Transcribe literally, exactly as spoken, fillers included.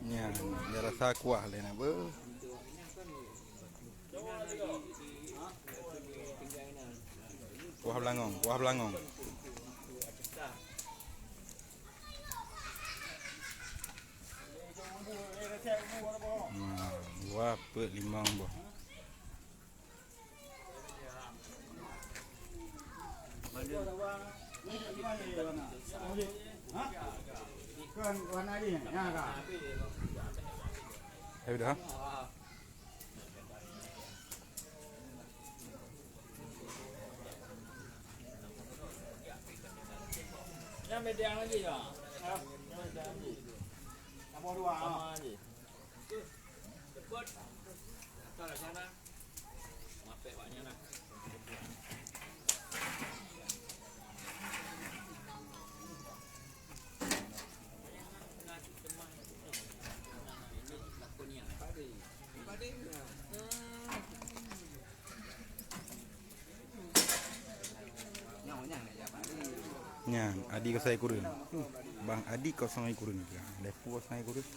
Nyan, nyan rasa kuah lé na beuh. Kuah beulangong, kuah beulangong. Hmm, dua peuet limong boh. Ayo dah. Nyan beda lagi dah. Nyan beda lagi. Tambah dua, ah. Sama lagi. Cepet. Asal sana. Mapek awak nyan lah. Nyan, Adi kosong ikureueng. Bang Adi kosong ikureueng. Lepu kosong ikureueng.